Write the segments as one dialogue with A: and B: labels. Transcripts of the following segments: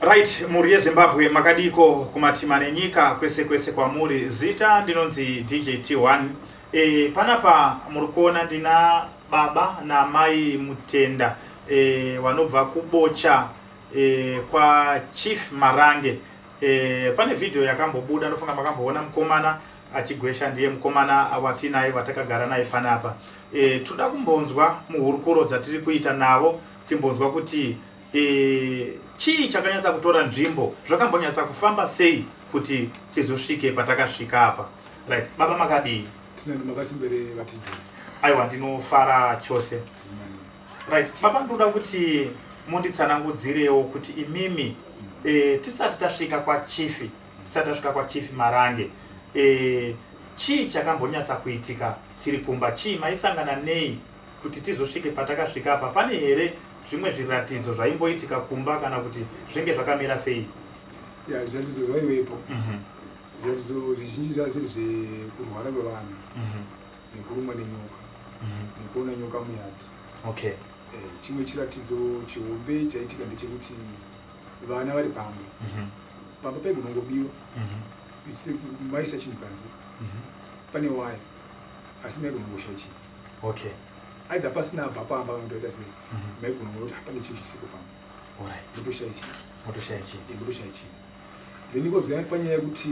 A: Right, mhuri yeZimbabwe, makadiko kumatima nenyika kwese kwese kwamuri? Zita ndinonzi DJ T1. Panapa muri kuona ndina baba namai Mutenda vanobva kuBocha kwaChief Marange. Pane vhidhiyo yakambobuda, ndofunga makamboona mukomana achigwesha, ndiye mukomana watinaye watakagara naye panapa. Toda kumbonzwa muhurukuro dzatiri kuita navo, timbonzwa kuti chii chakanyatsa kutora nzvimbo, zvakambonyatsa kufamba sei kuti tizosvike patakasvika apa. Right, baba, makadii?
B: Tinani, makasimbere vatidii?
A: Aiwa, ndinofara chose.
B: Tinani.
A: Right, baba, ndoda kuti munditsanangudzirewo kuti imimi, tisati tasvika kwaChief, tisati tasvika kwaChief Marange, chii chakambonyatsa kuitika tiri kumba? Chii maisangana nei kuti tizosvike patakasvika apa? Pane here zvimwe zviratidzo zvaimboitika kumba, kana kuti zvinge zvakamira sei?
B: Ya, zviratidzo zvaivepo. Zviratidzo zvizhinji zvaa zviri zvekurwara kwevana, nekurumwa nenyoka, nekuona nyoka muyadhi. Chimwe chiratidzo chihombe chaitika ndechekuti vana vari pamba, pamba paigonongobiwa. Maisa chinhu panze, pane waya, asi maigonongosha chinhu. Either pasina abva pamba kana sei, maigonongoti pane chinhu chisiko pamba, motoshaya chinhu.
A: Motoshaya chii?
B: Motoshaya chinhu. Then kozouya panyaya yekuti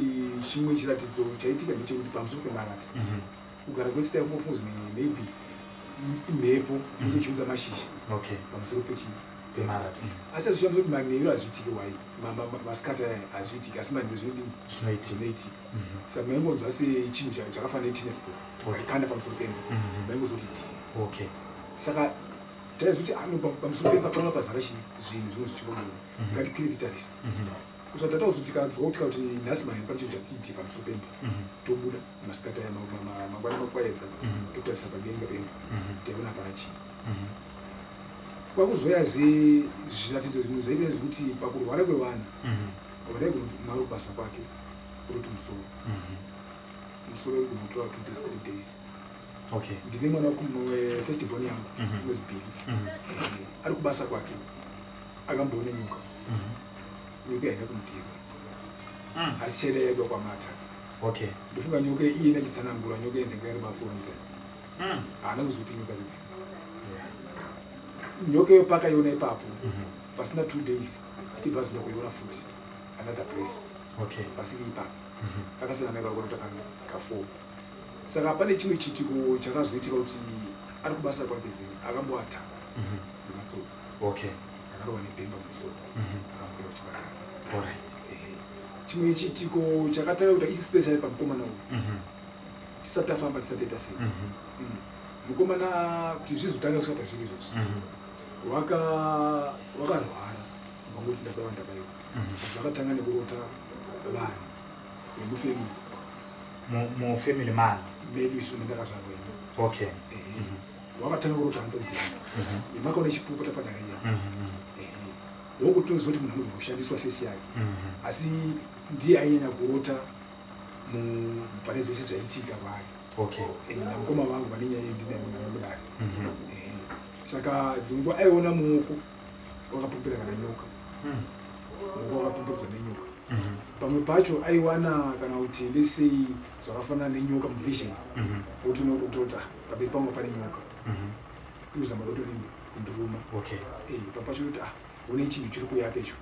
B: chimwe chiratidzo chaitika ndechekuti pamusoro pemarata, kugara kwese taingofunga kuti maybe imhepo inenge ichiunza mashizha pamusoro pechi
A: pemarata.
B: Asi hazvishamisa kuti manheru hazviitiki. Wai masikati aya hazviitiki, asi manheru zvinodini?
A: Zvinoitika.
B: Zvinoitika. Saka maingonzwa sechinhu chakafanana netennis ball wakikanda pamusoro pemba, maingozoti ti. Saka taizoti ano pamusoro pemba panga pazara chii, zvinhu zvinhu zvichingodonha. Ngatikwire titarise. Kusati tatauzoti tikanzwa kuti kuti nhasi manheru pane chinhu chatiti pamusoro pemba, tobuda masikati aya, mangwana makwaedza, totarisa padenga pemba, taiona hapana chii. Kwakuzoyazve zviratidzo zvimwe zvaita zvekuti pakurwara kwevana, vadaigona kuti umwe ari kubasa kwake uroti musoro, musoro uri kunotora 2 days, 3 days. Ndine mwana first born yangu, inonzi Billy. Ari kubasa kwake akamboona nyoka. Nyoka yaida kumutiza, asi chaida yaidwa kwamata. Ndofunga nyoka iye nachitsanangura, nyoka yenzenge yari ma 4 meters. Haana kuzoti nyoka idzi. Nyoka iyo pakaiona ipapo, pasina 2 days achibva azoda kuiona futi another place, pasiri ipapo. Akasiyana nayo kakuona ka4. Saka pane chimwe chiitiko chakazoitika kuti ari kubasa kwake, then akamboattackwa nematsotsi. Akarohwa nebhemba mumusoro, akamukira kuchipatara. Ehe. Chimwe chiitiko chakatanga kuita, especially pamukomana uyu, tisati tafamba, tisati taita sei, mukomana, kuti zvizotanga kusvika pazviri izvozvi, wakarwara vangoti ndabaiwa, ndabaiwa. Zvakatanga nekurota vanhu vemufamily.
A: Mufamily man?
B: Medu isu nendakazvarwa ini. Ehe. Wakatanga kurota hanzvadzi yangu yemakaona ichipopota padare iya. Ehe. Wokutoziva kuti munhu anogona kushandiswa face yake, asi ndiye ainyanya kurota pane zvese zvaitika kwaari. Namukoma vangu vane nyaya yendinayo navo mudare. Saka dzimwe nguva aiona muoko wakapupira kana nyoka, muoko wakapfumburudzwa nenyoka. Pamwe pacho aiwana kana kuti ndesei zvakafanana nenyoka muvision, kuti unotota pamberi pangu pane nyoka, ikuzama kutodini kundiruma. Papacho kuti ah, une chinhu chiri kuuya pecho.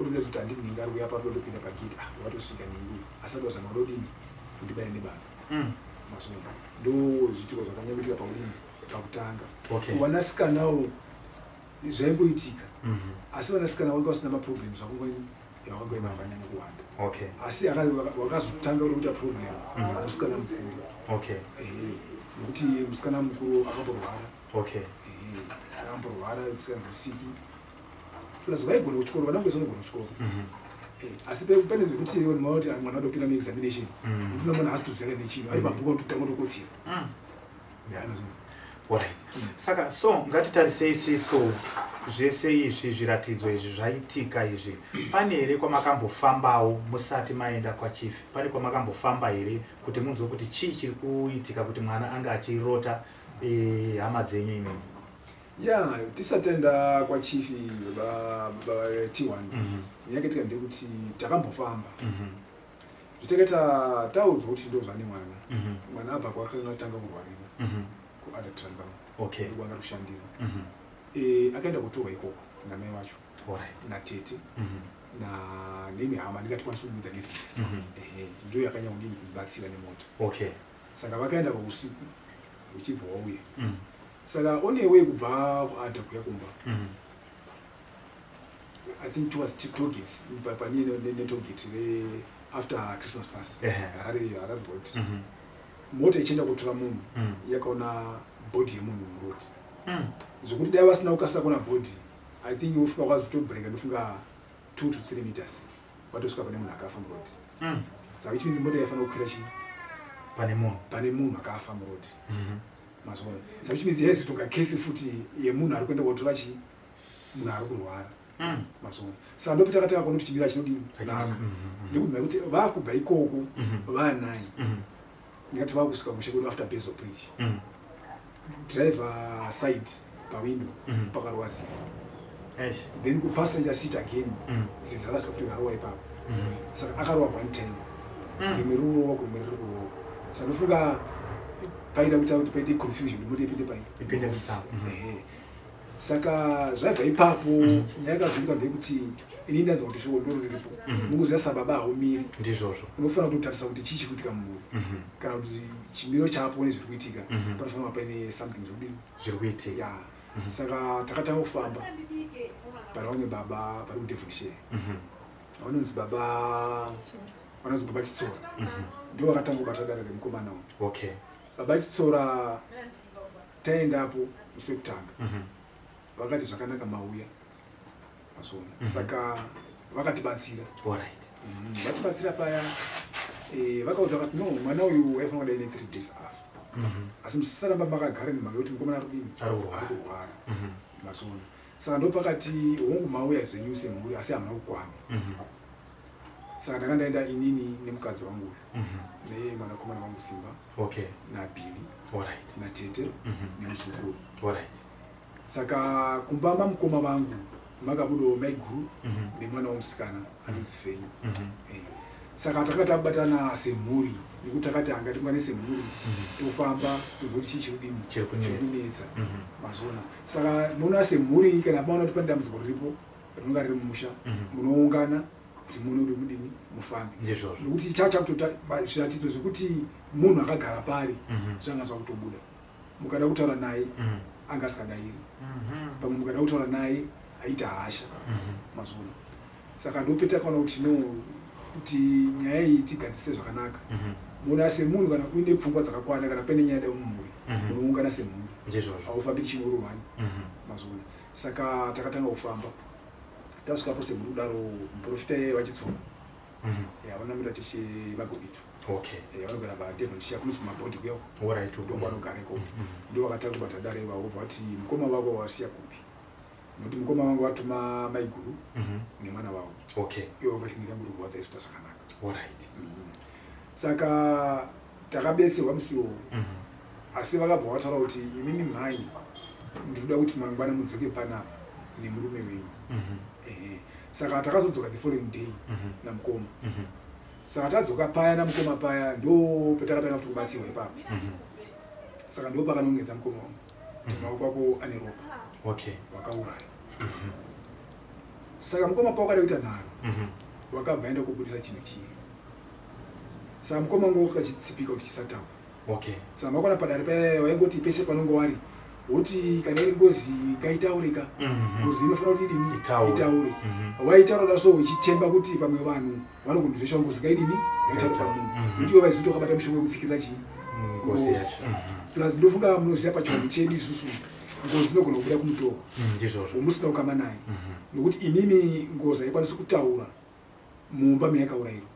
B: Utoda kuti handinhingi ari kuuya parudo topinda pagate, ah, watosvika nhingi asati wazama kudodini kundibaya nebanga. Masona ndo zviitiko zvakanyanya kuitika paudini pakutanga. Kuvanasikanawo zvaingoitika, asi vanasikana vanga vasina maproblems vakangoima vakanyanya kuwanda. Asi wakazotanga kuda kuita problem musikana mukuru. Ehe, nokuti musikana mukuru akamborwara. Ehe, akamborwara zvisinganzwisisiki, plus vaigona kuchikoro, vana vese vanogona kuchikoro. Asi pane zvekuti maoti mwana adopinda muexamination, kuti unomona haasi toziva nechinhu, ari mabhuku anototanga tokotsira.
A: Alright. Saka so ngatitarisei siso zvese izvi, zviratidzo izvi zvaitika izvi, pane here kwamakambofambawo musati maenda kwaChief? Pane kwamakambofamba here kuti munzwe kuti chii chiri kuitika kuti mwana anga achirota hama dzenyu imimi?
B: Ya, tisati taenda kwachief T1, yakaitika ndekuti takambofamba. Zvitakaita, taudzwa kuti ndo zvane mwana. Mwana abva kwakanga kurwarira, kuArda Transau, kwanga kushandira. Akaenda kutorwa ikoko namai vacho, natete, na neimwe hama ndingatikwanisi kubudza nezita. Ehe, ndo yakanyanya kudini, kubatsira nemota. Saka vakaenda pausiku, uchibva wauya. Saka on the way kubva kuArda kuya kumba, I think towards tollgates, pane netollgate after Christmas Pass, Harare Road, mota ichienda kutora munhu yakaona body yemunhu muroad, zvokuti dai vasina kukasira kuona body, I think ufika kwazotobreaka, ndofunga 2 to 3 meters, watosvika pane munhu akafa muroad. Saka which means mota yaifanira kukwira chii?
A: Pane munhu.
B: Pane munhu akafa muroad. Mazviona? Saka which means yaizotonga kesi futi yemunhu ari kuenda kotora chii, munhu ari kurwara. Mazviona? Saka ndopo takatanga kuona kuti chimiro chinodini naka, nekuti nekuti vakubva ikoko vanai, ndingati vakusvika mushe kwedu after Bezo Bridge, driver side pawindow pakarova zizi. Then kupassenger seat again, zizi rakasvika futi rarova ipapo. Saka akarova one time, rimwe riri kurova, rimwe riri kurova. Saka ndofunga paida kuita kuti paite confusion, mota ipinde pai.
A: Ipinde musango.
B: Ehe. Saka zvabva ipapo, nyaya yakazoitika ndeyekuti ini ndanzwa kuti shoko ndoro riripo. Mungoziva sababa haumiri.
A: Ndizvozvo.
B: Unofanira kutotarisa kuti chii chiri kuitika mumhuri, kana kuti chimiro chapo nezviri kuitika, panofanira kuva paine something zvekudini.
A: Zviri kuitika.
B: Ya, saka takatanga kufamba pane vamwe baba vari kuDevonshire, vanonzi baba Chitsora. Ndo vakatanga kubata dare remukomana uyu. Baba Chitsora, taendapo musi wekutanga, vakati zvakanaka mauya, mazviona? Saka vakatibatsira. Vatibatsira paya, vakaudza vakati, "No, mwana uyu waifanira kudai ne3 days afa, asi musaramba makagara nemhaka yekuti mukomana ari kudini?"
A: Ari kurwara.
B: Ari kurwara. Mazviona? Saka ndo pakati, "Hongu, mauya zvenyu semhuri, asi hamuna kukwana." Saka ndanga ndaenda inini nemukadzi wangu uyu, nemwanakomana wangu Simba, naBhili, natete, nemuzukuru. Saka kumba mamukoma vangu makabudawo maiguru nemwana womusikana anonzi Fei. Saka takanga tabatana semhuri, nekuti takati hanga tingwane semhuri, tofamba tonzwa kuti chii chiri kudini.
A: Chiri kunetsa.
B: Chiri kunetsa. Mazviona? Saka munoona semhuri, kana maona kuti pane dambudziko riripo rinonga riri mumusha, munoungana kuti muone kuti mudini, mufambe. Nekuti chachakutota zviratidzo zvekuti munhu akagara pari, zvanga zvakutobuda. Mukada kutaura naye, anga asikadairi. Pamwe mukada kutaura naye, aita hasha. Mazviona? Saka ndopeta kaona kuti no, kuti nyaya iyi tigadzise zvakanaka. Muona, semunhu kana uine pfungwa dzakakwana, kana paine nyaya dai mumhuri, munoungana semhuri. Haufambi chinoruvani. Mazviona? Saka takatanga kufamba, tasvikapo semhuri kudaro, muprofita iye vaChitsora, vanomuita tichi vaGobito. Vanogara paDevonshire, kunonzi kumabhodhi kuya, ndokwanogara ikoko. Ndo vakatanga kubata dare ivavo, vobva vati, "Mukoma vako wasiya kupi?" Nokuti mukoma vangu vatuma maiguru nemwana wavo. Ivo vakati, "Mwiri yangu iri kurwadza, isuta zvakanaka." Saka takabetserwa musi iwowo, asi vakabva vataura kuti, "Imimi mhai, ndinoda kuti mangwana mudzoke panapa nemurume wenyu." Ehe. Saka takazodzoka the following day namukoma. Saka tadzoka paya namukoma paya, ndo patakatanga futi kubatsirwa ipapo. Saka ndo pakanongedza mukoma wangu kuti maoko ako ane ropa, wakauraya. Saka mukoma pawakada kuita nharo, wakabva aenda kubudisa chinhu chii. Saka mukoma wangu wakachitsipika kuti chisataura. Saka makona padare paya waingoti pese panonge wari woti, kana iri ngozi ngaitaurika, ngozi inofanira kuti idini?
A: Itaure.
B: Itaure. Waitaura da so uchitemba kuti pamwe vanhu vanogondozesha ngozi ngaidini, ngaitaure
A: Ngaitaure.
B: pamunhu, nekuti iwe vaizoti wakabata mushonga wekutsikirira chii?
A: Ngozi
B: Ngozi.
A: yacho.
B: Plus ndofunga munoziva pachivanhu chedu isusu, ngozi inogona kubuda kumutorwa
A: Ndizvozvo.
B: womusina kukama naye, nokuti imimi ngozi haikwanisi kutaura mumba meyakaurayirwa,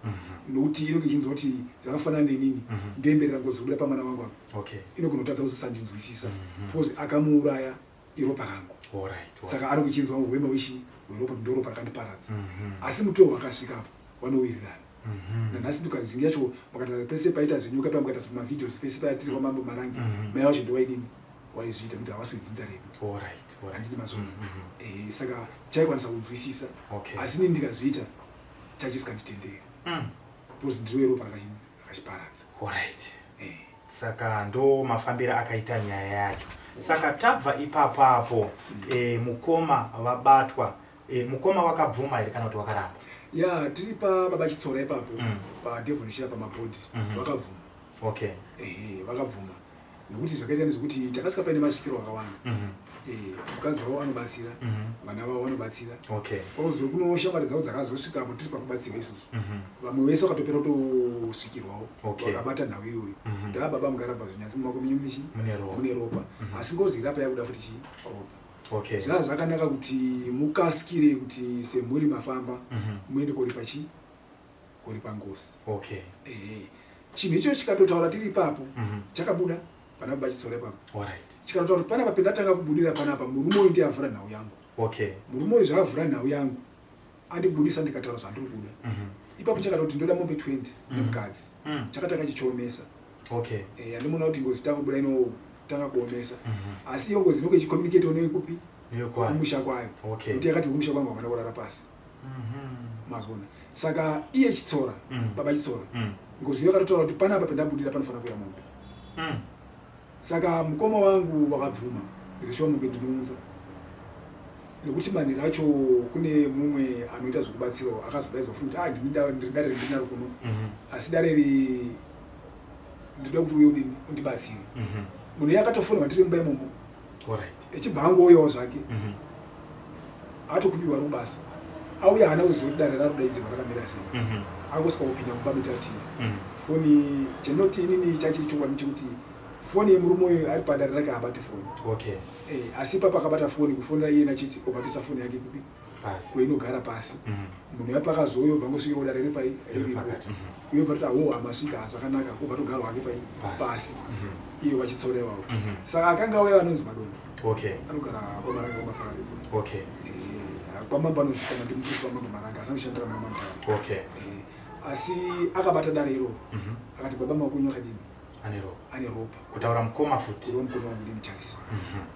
B: nokuti inenge ichinzwa kuti zvakafanana nenini, ndoemberera ngozi kubuda pamwana wangu apa, inogona kutadza kuzosandinzwisisa, because akamuuraya iropa rangu. Saka anenge ichinzwa hwema wechi hweropa, kuti ndoropa rakandiparadza. Asi mutorwa akasvikapo vanowirirana. Nanhasi tukazingi yacho, makatarisa pese paita zvenyoka paya, mukatarisa pamavideos pese paya tiri kwamambo Marange, mai vacho ndovaidini? Waizviita kuti havasi vedzinza redu. Handiti mazona? Saka chaikwanisa kunzwisisa. Asi inini ndikazviita, chachisinganditenderi because ndiro ropa rakachiparadza.
A: Saka ndo mafambiro akaita nyaya yacho. Saka tabva ipapapo, mukoma vabatwa, mukoma vakabvuma here kana kuti wakaramba?
B: Ya, tiri pababa Chitsora ipapo, paDevonshire, pamabhodhi, vakabvuma. Ehe, vakabvuma nekuti zvakaita ndezvekuti takasvika paine masvikiro akawanda. Mukadzi wavo anobatsira, vana vavo vanobatsira. Kwakuzo kuno shamwari dzavo dzakazosvikapo tiri pakubatsirwa isusu. Vamwe vese vakatopera kutosvikirwawo, vakabata nhau iyoyo. Taa baba, mukaramba zvinyatsi mumako menyu michi
A: mune ropa.
B: Mune ropa. Asi ngozi irapa yakuda futi chi ropa. Zvaa zvakanaka kuti mukasikire kuti semhuri mafamba, muende koripa chi koripa ngozi. Ehe, chinhu icho chikatotaura tiri ipapo, chakabuda pana baba Chitsora ipapo, chikatotaura kuti panapa pendatanga kubudira panapa, murume uyu ndiye avhura nhau yangu. Murume uyu zvaavhura nhau yangu, andibudisa, ndikataura zvandiri kuda. Ipapo chakata kuti ndoda mombe 20 nemukadzi. Chakatanga chichiomesa. Andimona kuti ngozi tangobuda inotanga kuomesa, asi iyo ngozi inonge ichicommunicate nekupi?
A: Ndeyekwayo.
B: Kumusha kwayo. Kuti yakati kumusha kwangu havana kurara pasi. Mazona? Saka iye Chitsora, baba Chitsora, ngozi yakatotaura kuti panapa pendabudira panofanira kuuya mombe. Saka mukoma wangu wakabvuma, ndikashuwa mombe ndinounza, nekuti manheru acho kune mumwe anoita zvekubatsirawo akazodaidzwa futi kuti, ah, ndiri dare rindinaro kuno, asi dare iri ndinoda kuti uye udini, undibatsire. Munhu iye akatofonwa tiri mumba imomo, echibva angouyawo zvake, atokupiwa rubasa, auya haana kuziva kuti dare rarudaidzirwa rakamira sei. Angosvika kupinda mumba metatiri, foni chendinoti inini chachiri chokwadi chekuti foni yemurume uyu ari padare rake haabati foni. Asi ipapo akabata foni kufonera iye nachiti obatisa foni yake kupi?
A: Pasi.
B: Kuinogara pasi. Munhu yapo akazouya, obva ngosvikira kudare ripai riripo.
A: Pakati.
B: Uye bva toti awo hamasvika zvakanaka, obva togarwa hake pai?
A: Pasi.
B: Pasi. Iye vachitsorewawo. Saka akanga auya anonzi Madondo. Anogara kwaMaranga, kwaMafarareko. Kwamambo anozikanwa, ndimukristu waMambo Maranga, asi anoshandira muna Mamutare. Asi akabata dare iroro, akati baba makunyu akadini?
A: Ane ropa.
B: Ane ropa.
A: Kutaura mukoma futi.
B: Kureva mukoma wangu ndini Charles.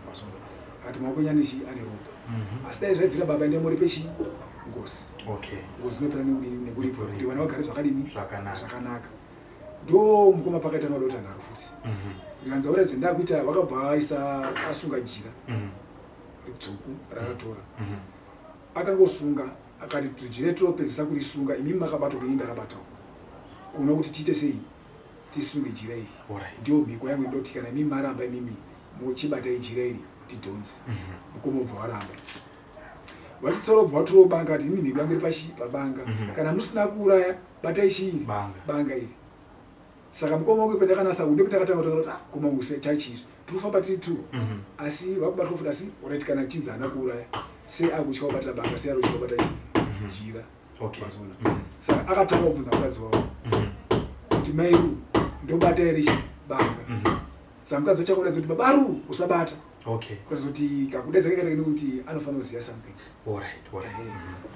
B: Mazona? Akati maoko enyu anechi ane ropa. Asi dai zvaibvira baba, ende muripe chi ngozi. Ngozi inopera nekudini? Nekuripa, kuti vana vagare zvakadini?
A: Zvakanaka.
B: Zvakanaka. Ndo mukoma pakaita madota nharo futi. Ndikanzi ura zvendakuita, vakabva aisa asunga jira dzvuku rakatora. Akangosunga, akati jira tinopedzisa kurisunga, imimi makabatwa, ini ndakabatawo kuona kuti tiite sei tisunge jira iri. Ndiyo mhiko yangu indoti kana imimi maramba, imimi muchibatai jira iri tidhonzi. Mukoma ubva waramba, vachitsora ubva watora banga, ati imi mhiko yangu iri pachi pabanga. Kana musina kuuraya, batai chiiri?
A: Banga.
B: Banga iri. Saka mukoma wangu pendakanasa ndo pendakatanga kutoona kuti, ah, mukoma wangu chachizvi tiri kufamba tiri two, asi vakubatwa futi. Asi alright, kana chinzi haana kuuraya, sei akutya kubata banga, sei ari kutya kubata jira? Mazona? Saka akatanga kubvunza mukadzi wavo kuti mairu, ndobata here chi banga? Saka mukadzi wachakudaidza kuti babaru, usabata. Kuratidza kuti kakudaidza kakaita nekuti anofanira kuziva something.
A: Alright.
B: Ehe.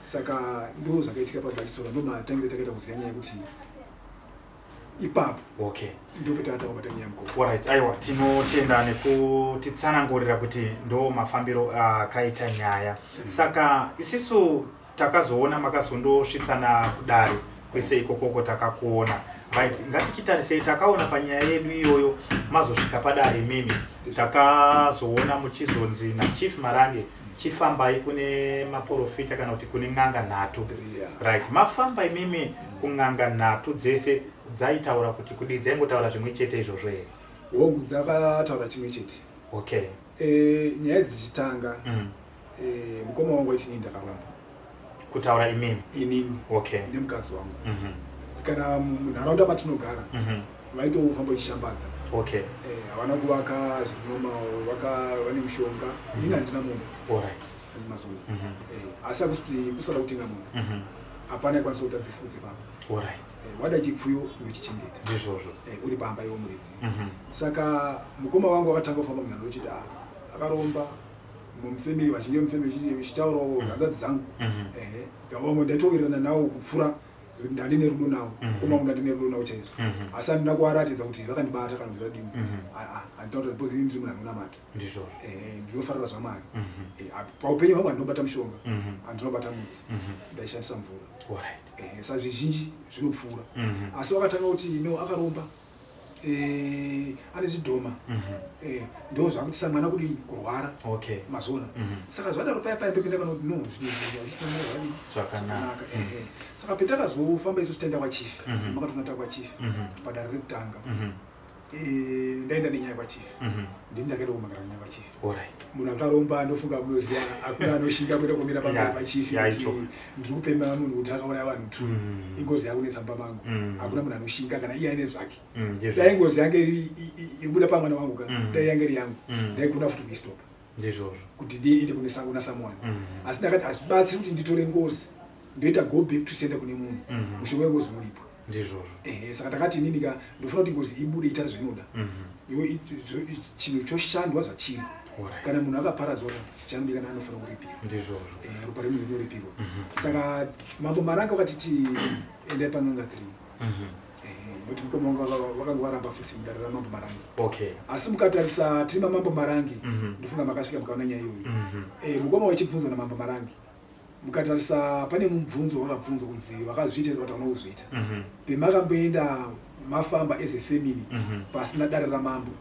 B: Saka ndo zvakaitika pabachitsora, ndo matangiro takaita kuziva nyaya yekuti ipapo ndo petakatanga kubata nyaya mukoma.
A: Alright, aiwa, tinotenda nekutitsanangurira kuti ndo mafambiro akaita nyaya. Saka isisu takazoona makazondosvitsana kudare kwese ikokoko takakuona. Right, ngatichitarisei, takaona panyaya yedu iyoyo mazosvika padare imimi, takazoona muchizonzi naChief Marange chifambai kune maprofita kana kuti kune n'anga nhatu. Right, mafamba imimi kun'anga nhatu dzese, dzaitaura kuti kudii? Dzaingotaura zvimwe chete izvozvo here?
B: Hongu, dzakataura chimwe chete. Nyaya dzichitanga, mukoma wangu aiti inini ndakaromba.
A: Kutaura imimi?
B: Inini nemukadzi wangu. Kana munharaunda matinogara, vaitofamba vachishambadza. Havana kuvaka zvirinoma, vaka vane mushonga, inini handina munhu. Mazona? Asi hakusi kuti kusada kutenga munhu. Hapana ikwanisa kuti adzifudze papa. Wada chipfuyo, unochichengeta.
A: Ndizvozvo.
B: Uri pamba iwo muridzi. Saka mukoma wangu akatanga kufamba munharaunda uchiti, ah, akaromba mufamily, vazhinji vemufamily vachitaurawo, hanzvadzi dzangu. Ehe, vamwe ndaitowirirana nawo kupfuura. Ndandine rudo navo, mukoma wangu ndandine rudo navo chaizvo, asi handina kuvaratidza kuti vakandibata kana kuti zvadini. Handina kuti, because ini ndiri munhu anonamata.
A: Ndizvozvo.
B: Ndinofarira zvaMwari. Paupenyu hwangu handinobata mushonga, handinobata muti, ndaishandisa mvura. Saka zvizhinji zvinopfuura. Asi vakatanga kuti no, akaromba, ane zvidhoma, ndo zvakutisa mwana kudini, kurwara. Mazona? Saka zvadaro paya paya ndopinda kana kuti no, zvinhu izvi hazvisina mira zvadini.
A: Zvakanaka.
B: Zvakanaka, ehe. Saka petakazofamba isu taenda kwachief, makatona takwachief padare rekutanga. Ndaenda nenyaya kwachief. Ndini ndakaenda kumangara nyaya kwachief. Munhu akaromba, ndofunga munoziva, hakuna anoshinga kuenda kumira pamberi pachief kuti ndiri kupemera munhu kuti akauraya vanhu two, ingozi yakunetsa mumba mangu. Hakuna munhu anoshinga kana iye aine zvake. Dai ngozi yange iribuda pamwana wangu ka, dai yange iri yangu, ndaigona futi kuistopa kuti ndiende kune kuna someone. Asi ndakati hazvibatsiri kuti nditore ngozi ndoita go back to sender kune munhu. Mushonga wengozi uripo. Ehe, saka ndakati inini ka ndofanira kuti ngozi ibude ita zvainoda. Iwo chinhu choshandwa zvachiri. Kana munhu akaparadzwa chanodikana anofanira kuripirwa. Ropa remunhu rinoripirwa. Saka Mambo Maranga vakatiti endai pan'anga 3. Nokuti mukoma wangu vakanga varamba futi mudare raMambo Marangi. Asi mukatarisa tiri maMambo Marangi, ndofunga makasvika mukaona nyaya iyoyo. Mukoma wachibvunzwa naMambo Marangi, mukatarisa pane mubvunzo wakabvunzwa kunzi vakazviita here, vataona kuzviita. Pemakamboenda mafamba as a family pasina dare ramambo,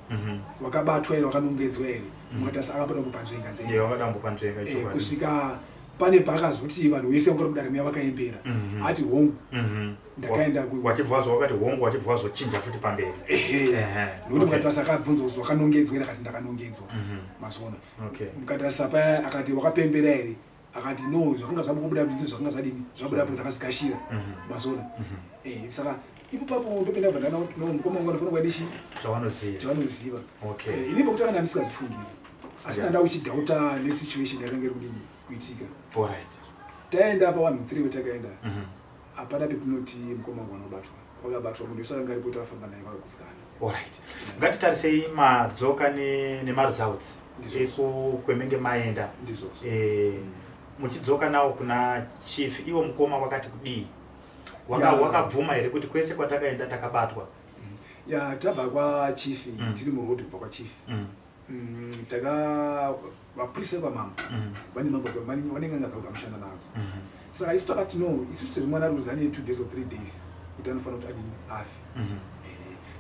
B: wakabatwa here, wakanongedzwa here? Mukatarisa akabuda kupanzvenga nzvenga.
A: Ndiye wakadambopanzvenga. Ichokwadi.
B: Kusvika pane paakazoti vanhu vese vanga mudare muya vakaembera, ati hongu, ndakaenda
A: Wachibva wazvo wakati hongu, wachibva wazochinja futi pamberi.
B: Ehe. Nokuti mukatarisa akabvunzwa kuzi wakanongedzwa here, akati ndakanongedzwa. Mazviona? Mukatarisa paya akati wakapembera here, akati no, zvakanga zvabuda ndizvo zvakanga zvadini, zvabudapo ndakazvigashira. Mazviona? Saka ipo papo ndopinda bva ndaona kuti no, mukoma wangu anofanira kuva nechi
A: Zvavanoziva.
B: Chavanoziva. Ini pokutanga ndandisingazvifungiri, asi ndanda kuchidhauta nesituation yakanga iri kudini, kuitika. Taenda pa vanhu 3 vetakaenda, hapana petinoti mukoma wangu vanobatwa, vakabatwa. Munhu wese akanga aripo takafamba naye vakagutsikana.
A: Alright, ngatitarisei madzoka nemaresults ekwemenge maenda.
B: Ndizvozvo.
A: Muchidzoka nawo kuna chief, iwo mukoma wakati kudii? Wakabvuma here kuti kwese kwatakaenda takabatwa?
B: Ya, tabva kwachief, tiri muroad kubva kwachief, taka vapurisa vamambo vane mambo vane n'anga dzavo dzavanoshanda nadzo. Saka isu takati no, isusu sezvo mwana ari kuzi ane 2 days or 3 days kuti anofanira kuti adini, afe.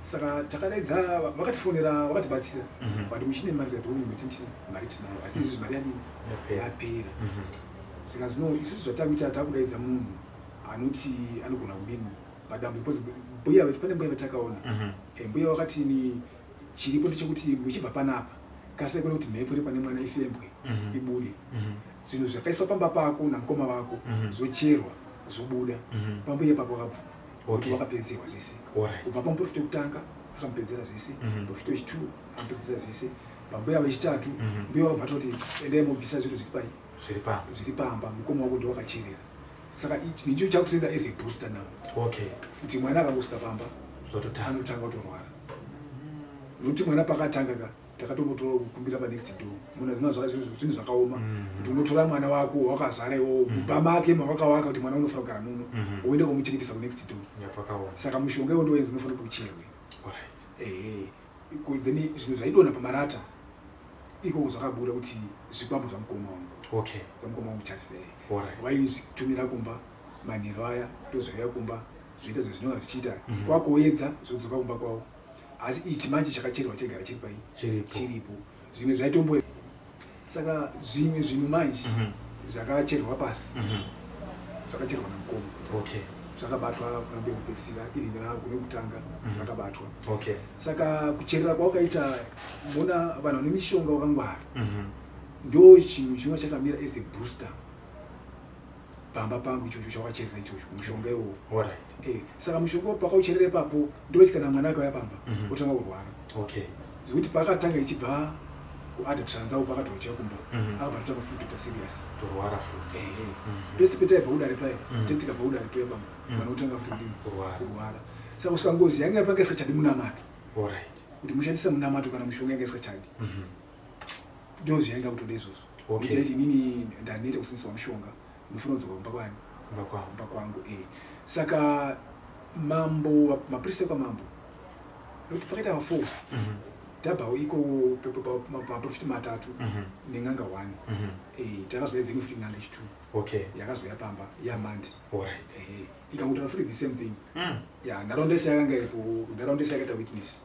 B: Saka takadaidza, vakatifonera, vakatibatsira. Vati muchine mari? Tikati miti mari tinayo, asi izvizvi mari yadini?
A: Yapera.
B: Yapera. Zvikanzi no, isusu zvatakuita, takudaidza munhu anoti anogona kudini padambudziko, because mbuya pane mbuya vatakaona. Mbuya vakatini chiripo ndechekuti muchibva panapa kasai kuona kuti mhepo iri pane mwana ifembwe, ibude. Zvinhu zvakaiswa pamba pako namukoma vako zvocherwa, zvobuda. Pambuya ipapo wakabvuma kuti wakapedzerwa zvese. Kubva pamuprofita wekutanga akamupedzera zvese, muprofita wechitu akamupedzera zvese, pambuya vechitatu, mbuya vakabva toti endai mobvisa zviro zviri pai,
A: Zviri pamba.
B: Zviri pamba, mukoma wako ndowakacherera. Saka ichi ndicho chakusenza as a booster now, kuti mwana akangosvika pamba
A: Zvototanga.
B: anotanga kutorwara. Nokuti mwana pakatanga ka takatombotokumbira panext door. Muna zvino zvinhu zvakaoma kuti unotora mwana wako wakazara iwowo mumba make mawakawaka kuti mwana unofanira kugara muno, woenda kumuchengetesa kunext door.
A: Yapakaoma.
B: Saka mushonga iwo ndowenzi unofanira kuti ucherwe. Ehe. Then zvinhu zvaidonha pamarata ikoko zvakabuda kuti zvikwambo zvamukoma wangu, zvamukoma wangu Charles. Vaizvitumira kumba manheru aya, ndozvaiuya kumba zvoita zvezvinonga zvichiita. Kwakuedza zvodzoka kumba kwavo, asi ichi manje chakacherwa chegara chiri pai?
A: Chiripo.
B: Chiripo. Zvimwe zvaitombo, saka zvimwe zvinhu manje zvakacherwa pasi, zvakacherwa namukoma, zvakabatwa kuna mbuya kupedzisira, even kana kune kutanga zvakabatwa. Saka kucherera kwawakaita, mona vanhu vane mishonga wakangwara, ndo chinhu chinova chakamira as a booster pamba pangu ichocho chawakacherera ichocho, mushonga iwowo. Saka mushonga pakaucherera ipapo ndoweti kana mwana akauya pamba otanga kurwara, zvekuti paakatanga ichibva kuada tranzau pakatochaya kumba, akabva atotanga futi kutoita serious.
A: Torwara futi.
B: Ehe. Pese petaibva kudare paya, teti tikabva kudare toya pamba, mwana otanga futi kudini?
A: Kurwara.
B: Kurwara. Saka kusvika ngozi yanga panga isingachadi munamato, kuti mushandise munamato kana mushonga, yanga isingachadi. Ndo zvainga kutoda izvozvo. Kuti aiti inini ndaneta kushandiswa mushonga, ndinofanira kudzoka kumba kwani. Kumba kwangu. Saka mambo mapurisa kwamambo nokuti pakaita ma4 tabvawo iko maprofiti 3 nen'anga 1. Takazoya dzimwe futi n'anga chi2 yakazouya pamba yamandi. Ikangotaura futi the same thing. Ya, nharaunda yese yakanga iripo, nharaunda yese yakaita witness.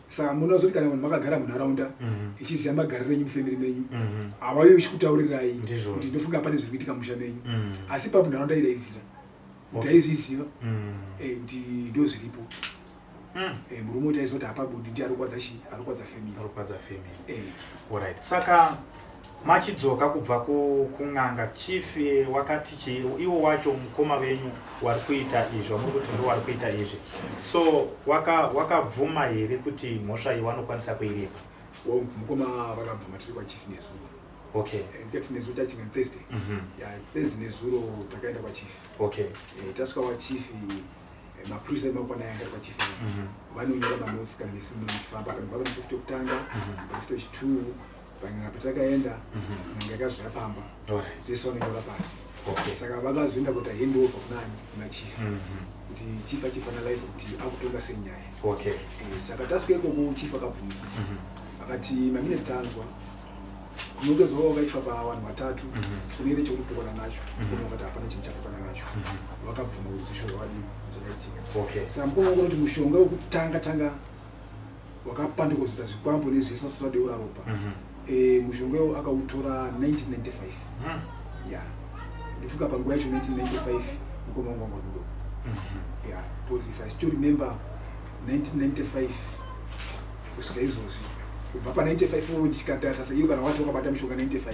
B: Saka munozoti kana vanhu makagara munharaunda ichiziva magariro enyu mufamily menyu, havauyi uchikutaurirai kuti ndofunga pane zviri kuitika musha menyu. Asi ipapo nharaunda idaizira kuti aizviziva kuti ndo zviripo. Murume uti aizoti hapabudi, ndiye arikwadza chi arikwadza family.
A: Arikwadza family. Alright, saka machidzoka kubva kun'anga, chief wakati chi iwo wacho mukoma venyu wari kuita izvi, wamuri kuti ndo wari kuita izvi, so wakabvuma here kuti mhosva iyi wanokwanisa kuiripa?
B: Mukoma vakabvuma tiri kwachief nezuro. Ndikati nezuro chachinga Thursday. Ya, Thursday nezuro takaenda kwachief. Tasvika kwachief, mapurisa emakwana yanga ari kwachief vanonyora manotes kana nesi muchifamba, kana vava muprofita wekutanga, muprofita wechi2, panyanga patakaenda, n'anga yakazoya pamba, zvese vanonyora pasi. Saka vakazoenda kuita handover kunani, kuna chief, kuti chief achifinalize kuti akutonga sei nyaya. Saka tasvika ikoko, chief akabvunza akati, "Maminista anzwa kunongezwa wakaitwa pavanhu 3, kune here chekutopokana nacho?" Mukoma wakati hapana chinhu chapokana nacho. Vakabvuma kuti zvisho zvakadini zvakaitika. Saka mukoma wakuona kuti mushonga wekutanga tanga wakapanduka kuzoita zvikwambo nezvese asati adeura ropa, mushonga iwo akautora 1995. Ya, ndifunga panguva yacho 1995 mukoma wangu wanga mudoko. Yeah, because if I still remember 1995 kusvika izvozvi, kubva pa95 iwo ndichikatarisa iyo, kana wati wakabata mushonga 95,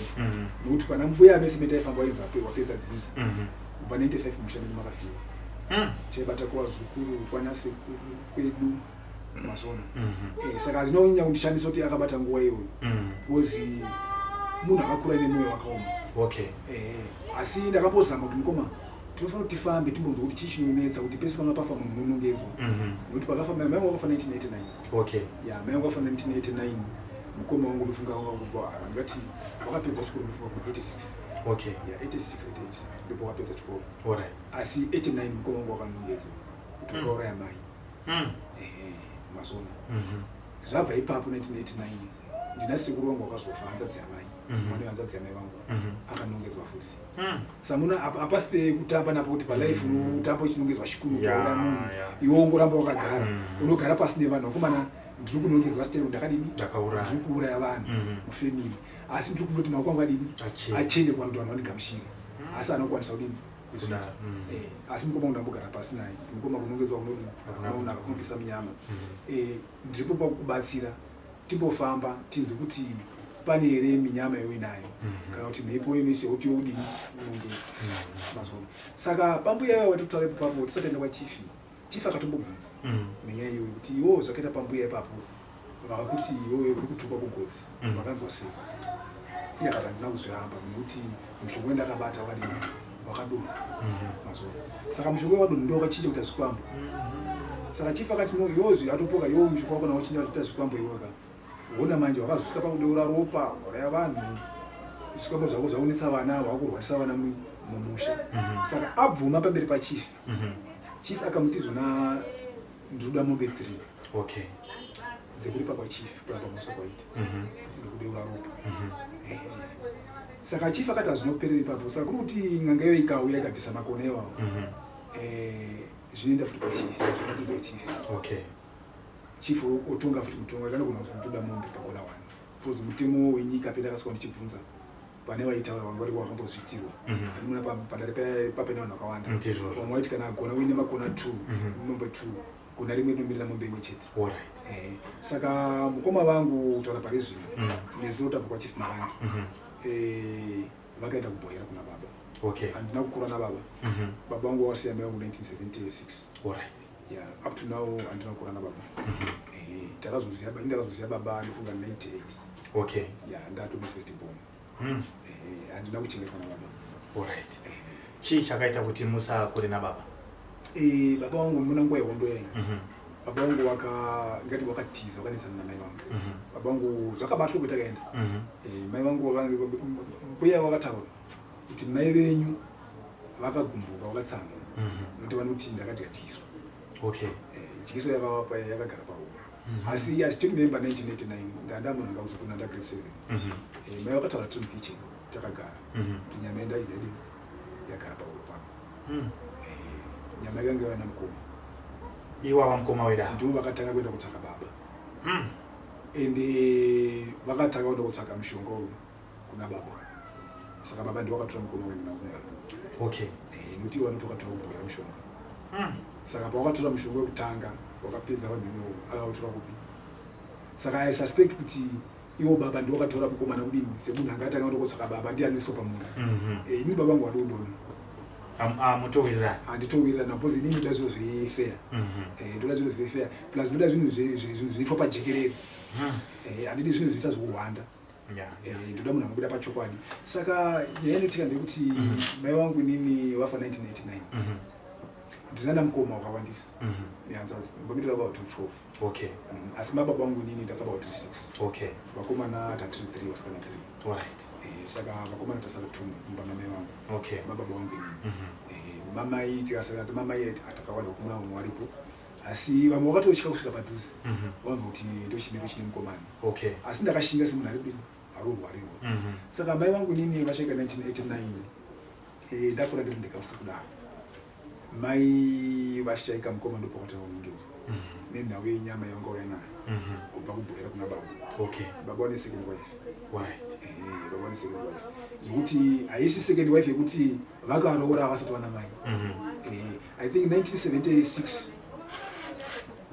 B: nokuti pana mbuya mese metaifamba wainza wapedza dzinza. Kubva 95 musha medu makafiwa. Chaibata kuvazukuru, kwanasekuru kwedu, mazona. Saka zvinonyanya kundishamisa kuti akabata nguva iyoyo, because munhu akakura nemwoyo wakaoma. Asi ndakambozama kuti mukoma tinofanira kuti tifambe timbonzwa kuti chii chinonetsa kuti pese panga pafa munhu unonongedzwa, nokuti pakafa mai vangu vakafa 1989. Ya, mai vangu vakafa 1989. Mukoma wangu ndofunga ndingati wakapedza chikoro ndofunga kuma 86. Ya, 86, 88 ndipo wakapedza chikoro. Asi 89 mukoma wangu wakanongedzwa kuti wakauraya mai. Ehe, mazona. Zvabva ipapo 1989 ndina sekuru vangu wakazofa, hanzvadzi yamai, mwana wehanzvadzi yamai vangu, akanongedzwa futi. Samuna hapasi pekutamba napo kuti palife unotamba uchinongedzwa chikuru, utaura munhu iwe ungoramba wakagara. Unogara pasi nevanhu, vakomana, ndiri kunongedzwa stero, ndakadini?
A: Ndakauraya.
B: Ndiri kuuraya vanhu mufamily, asi ndiri kundoti maoko angu adini?
A: Achene.
B: Achene kuvanhu kuti vanhu vandigamuchire. Asi anokwanisa kudini kuzviita.
A: Kuda.
B: Asi mukoma undambogara pasi naye, mukoma, kunongedzwa kunodini?
A: Hakuna.
B: Kunonaka, kunopisa munyama. Ndiripo pakukubatsira, timbofamba tinzwe kuti pane here minyama yoinayo kana kuti mhepo inoisi yekuti youdini unongedzwa. Mazona. Saka pambuya ivayo watokutaura ipapo, tisati taenda kwachief, chief akatombobvunza nenyaya iyoyo kuti iwowo zvakaita pambuya ipapo, vakakuti iwowe uri kutukwa kugotsi, vakanzwa sei? Iye akati handina kuzviramba nekuti mushonga wendakabata wakadini, wakadonha. Mazona. Saka mushonga wadonha ndo wakachinja kuita zvikwambo. Saka chief akati no, iwozvi atopoka iwo mushonga wakona wachinja kuita zvikwambo iwoka wona manje wakazosvika pakudeura ropa, uraya vanhu, zvikwambo zvako zvakunetsa vana, wakurwarisa vana mumusha. Saka abvuma pamberi pachief, chief akamuti zvona ndinoda mombe 3 dzekuripa kwachief kuramba mhosva kwaita nekudeura ropa. Ehe. Saka chief akati hazvina kuperera ipapo. Saka kuri kuti n'anga iyo ikauya ikabvisa makona iwawo, zvinoenda futi kwachief, zvoratidzwa chief. Chief otonga futi mutongo, akanogona kuti mutoda mombe pakona one, because mutemo wenyika pendakasvika ndichibvunza pane vaitaura vanga vari wakambozviitirwa. Andimuna padare papene vanhu vakawanda.
A: Ndizvozvo.
B: Vamwe vaiti kana agona uine makona 2, mombe 2, gona rimwe rinomirira mombe imwe chete. Saka mukoma vangu kutaura pari zvino, nezuro tabva kwachief Marangi, vakaenda kubhoera kuna baba. Handina kukura nababa. Baba vangu vakasiya mai vangu 1976. Yeah, up to now handina kukura nababa. Ndakazoziva baba ndofunga 98. Yeah, ndatova first born. Handina kuchengetwa nababa.
A: Alright. Chii chakaita kuti musakure nababa?
B: Baba vangu muna nguva yehondo yayi, baba vangu waka ndingati wakatiza, wakanetsana namai vangu. Baba vangu zvakabatwa kwetakaenda. Mai vangu mbuya vakataura kuti mai venyu Vakagumbuka, vakatsamwa nokuti vanoti ndakadya dyiso. Dyiso yakavapa yakagara pahuro. Asi I still remember 1989, ndanda munhu anga kuzokuna nda grade 7. Mai vakataura tiri mukitchen takagara kuti nyama yandadya idini yagara pahuro pangu. Nyama yakanga yava namukoma.
A: Iwava mukoma wedu ava.
B: Ndivo vakatanga kuenda kutsvaka baba. Ende vakatanga kuenda kutsvaka mushonga uyu kuna baba. Saka baba ndivo vakatora mukoma wedu nakun'anga. Nokuti ivo vanoti vakatora kubhoera mushonga. Saka pawakatora mushonga wekutanga wakapedza vanhu ivovo, akautora kupi? Saka I suspect kuti ivo baba ndivo vakatora mukomana kudini, semunhu anga atanga kuenda kotsvaka baba, ndiye anoiswa pamunhu. Ini baba vangu vadondona.
A: Mutowirirana?
B: Handitowirirana because inini ndoda zvinhu zviri fair. Ndoda zvinhu zviri fair, plus ndoda zvinhu zvinoitwa pajekerere. Handidi zvinhu zvinoita zvokuhwanda. Ndoda munhu anobuda pachokwadi. Saka nyaya inoitika ndeyekuti mai vangu inini vafa 1989. Ndina mukoma wakawandisa nehanzvadzi, mbamidira about 12. Asi mababa vangu inini ndakaba kuti 6. Vakomana tatiri 3, vasikana 3. Saka vakomana tasara 2 mumba mamai vangu. Mababa vangu inini. Mamai tikasara, mamai atakawanda, vakomana vamwe varipo, asi vamwe vakatotya kusvika padhuze. Vanzwa kuti ndochimiro chine mukomana. Asi ndakashinga semunhu ari kudini, arorwarirwa. Saka mai vangu inini vashaika 1989. Ndakura ndiri ndega kudaro. Mai vashaika, mukoma ndopakatanga kunongedzwa nenhau yenyama yavangauya nayo kubva kubhoera kuna baba. Baba vane second wife. Baba vane second wife, zvekuti haisi second wife yekuti vakaroora vasati vana mai. I think 1976,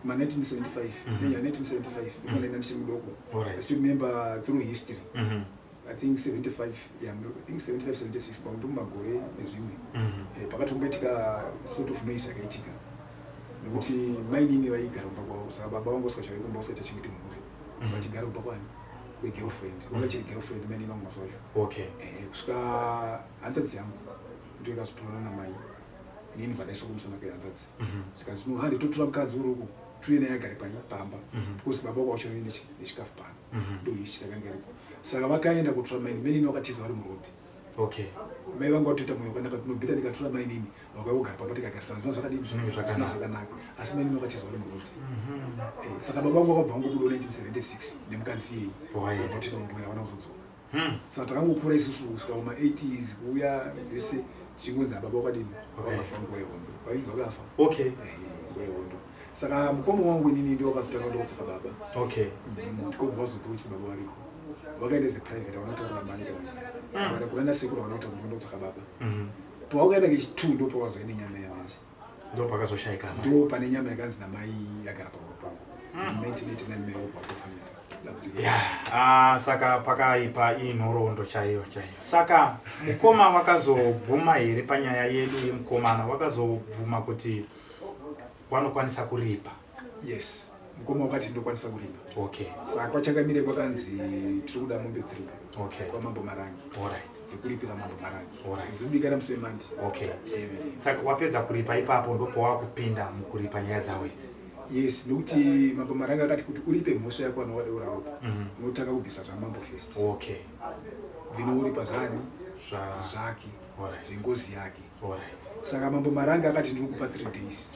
B: ma 1975. Yeah, 1975, before ndichiri mudoko. I still remember through history. I think 75, yeah, I think 75, 76, pakuti mumagore nezvimwe. Pakatomboitika sort of noise yakaitika nekuti mainini vaigara kumba kwavo. Saka baba vangu vasikachavi kumba, usati achengete mhuri. Vachigara kumba kwani, kwegirlfriend, vangachiri girlfriend mainini vangu mazuva acho. Kusvika hanzvadzi yangu ndo ikazotorana namai inini, bva kumusana kwehanzvadzi. Saka zvino handi totora mukadzi uri uku, tuye naye agare pamba because baba wako vachauye nechikafu pano. Ndo history yakanga iripo. Saka vakaenda kutora mainini, mainini vakatiza vari murodhi. Mai vangu vatoita mwoyo wakanaka, tinobhita ndikatora mainini vakauya kugara pamba, tikagarisana, zvina zvakadini?
A: Zvinenge zvakanaka.
B: Zvina zvakanaka, asi mainini vakatiza vari murodhi. Saka baba vangu vakabva vangobudawo 1976 nemukadzi iyeye.
A: Waenda.
B: Vatoenda kumbwera, vana kuzodzoka. Saka takangokura isusu kusvika kuma-80s kuuya zvese, tichingonzi ababa wakadini? Vakafa nguva yehondo, vainzi vakafa nguva yehondo. Saka mukoma wangu inini ndiwo wakazotanga kuenda kutsvaka baba. Tikobva wazobva kuti baba variko, vakaenda as a private, havana kutaura namai kana vana kuna nasekuru, havana kutaura kuenda kutsvaka baba. Pavakaenda kechi2 ndo pavazoenda nyama yamanje.
A: Ndo pakazoshaika mai.
B: Ndo pane nyama yakanzi namai yagara pahuro pangu 1989, mai wobva watofanira dambudziko.
A: Ya, saka pakaipa, inhoroondo chaiyo chaiyo. Saka mukoma wakazobvuma here panyaya yedu yemukomana? Wakazobvuma kuti wanokwanisa kuripa?
B: Yes, mukoma wakati ndokwanisa kuripa. Saka kwachangamire kwakanzi tiri kuda mombe 3 kwamambo Marangi dzekuripira mambo Marangi. Dzikudikana musi weMonday.
A: Saka wapedza kuripa ipapo, ndopawakupinda mukuripa nyaya dzavo idzi?
B: Yes, nokuti mambo Marangi akati kuti uripe mhosva yako anowadeura ropa, unotanga kubvisa zvamambo first. Then uripa zvani? Zvake. Zvengozi yake. Saka mambo Marangi akati ndiri kupa 3 days.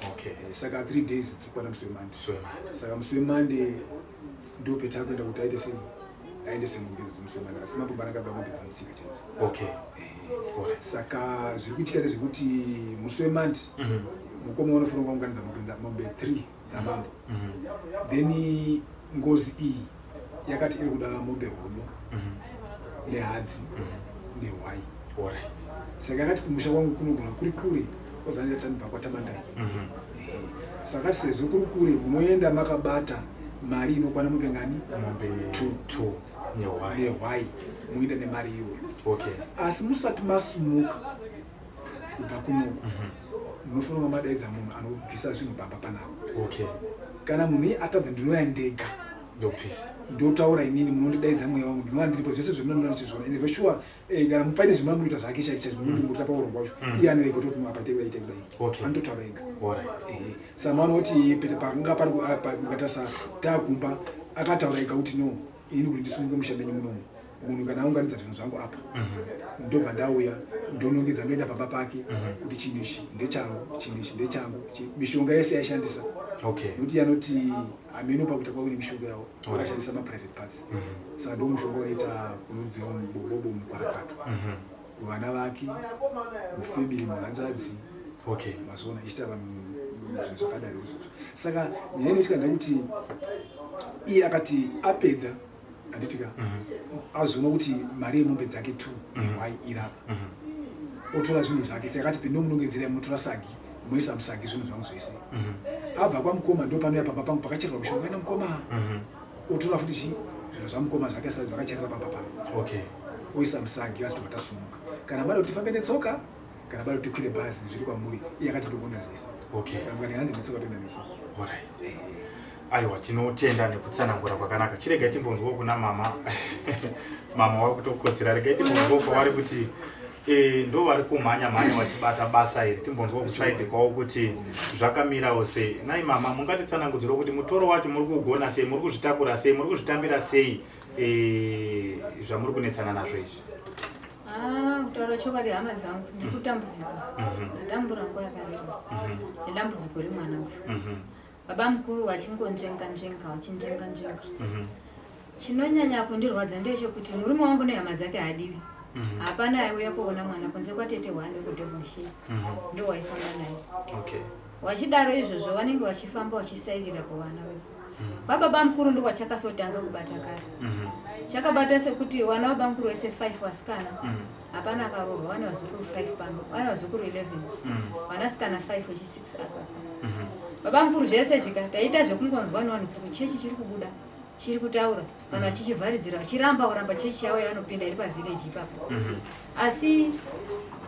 B: Saka 3 days dziri kwana musi weMonday.
A: Swemandi.
B: Saka musi weMonday ndo petakuenda kuti aite sei, aendese mombe idzi musi weMonday. Asi mambo Marangi abva mombe dzinetsika chaidzo. Saka zviri kuitika ndezvekuti musi weMonday mukoma unofanira kuunganidza mombe 3 dzamambo. Then ngozi iyi yakati iri kuda mombe hono nehadzi nehwai. Saka yakati kumusha kwangu kunogona kuri kure, kozanyatanibva kwaTamandai. Saka akati sezvo kuri kure, munoenda makabata mari inokwana mombe ngani?
A: Mombe
B: Two.
A: 2 nehwai.
B: Nehwai, muenda nemari iyoyo. Asi musati masumuka kubva kunoku, munofanira kunga madaidza munhu anobvisa zvinhu pamba panapa. Kana munhu iye atadza, ndinouya ndega.
A: Ndobvisa.
B: Ndotaura inini, munondidaidza mweya wangu, ndinova ndiripo, zvese zvemunoona ndichizviona. Ende sure, kana paine zvimamunoita zvake chaizvo chaizvo, munondimurira paurongwa wacho. Iye anoega kutoti apa ite kudai, ite kudai. Anototaura ega. Saka maona kuti pete pakanga pari mukatarisa taakumba, akataura ega kuti no, inini kuti ndisununge musha menyu munomu, Munhu kana aunganidza zvinhu zvangu apa, ndobva ndauya, ndonongedza, ndoenda pamba pake kuti chinhu ichi ndechangu, chinhu ichi ndechangu, mishonga yese yaishandisa. Nokuti yanoti hameno pakuita kwavo nemishonga yavo, vakashandisa maprivate parts. Saka ndo mushonga unoita unorudziwa mubobobo, mukwarakato, kuvana vake, mufamily, muhanzvadzi. Mazoona ichiita vanhu zvinhu zvakadaro izvozvo. Saka nyaya inoitika ndekuti iye akati apedza, handitika, azoona kuti mari yemombe dzake two nehwai irapa, otora zvinhu zvake. Saka akati pendomunongedzera, munotora sagi, moisa musagi zvinhu zvangu zvese. Abva kwamukoma, ndo panouya pamba pangu pakacherwa mishonga ina mukoma. Otora futi chi zvinhu zvamukoma zvake zvakacherera pamba pangu, oisa musagi, asi tobva tasumuka. Kana mada kuti tifambe netsoka, kana mada kuti tikwire bhazi, zviri kwamuri. Iye akati ndogona zvese. Kana mukati handi netsoka, toenda netsoka.
A: Alright. Aiwa, tinotenda nekutsanangura kwakanaka. Chiregai timbonzwawo kuna mama. Mama wakutokotsera. Regai timbonzwawo kwavari kuti ndo vari kumhanya mhanya vachibata basa iri. Timbonzwawo kuside kwavo kuti zvakamirawo sei. Nai mama, mungatitsanangudzirawo kuti mutoro wacho muri kuugona sei, muri kuzvitakura sei, muri kuzvitambira sei, zvamuri kunetsana nazvo izvi?
C: Ah, kutaura chokwadi, hama dzangu, ndiri kutambudzika. Ndatambura nguva yakareba nedambudziko remwana uyu. Baba mukuru vachingonzvenga nzvenga, vachinzvenga nzvenga. Chinonyanya kundirwadza ndechekuti murume wangu nehama dzake haadiwi. Hapana aiuya kuona mwana kunze kwatete hwane kuDevonshire, ndo waifamba naye. Vachidaro izvozvo, vanenge vachifamba vachisairira kuvana vedu. Kwababa mukuru ndo kwachakasotanga kubata kare. Chakabata sekuti vana vababa mukuru vese 5 vasikana, hapana akaroorwa. Vane vazukuru 5 pano, vane vazukuru 11, vanasikana 5, vechi6 apa. Baba mukuru zvese zvika taita zvekungonzwa nevanhu kuti kuchechi chiri kubuda, chiri kutaura, kana chichivharidzira, vachiramba kuramba chechi yavo yavanopinda iri pavhireji ipapo. Asi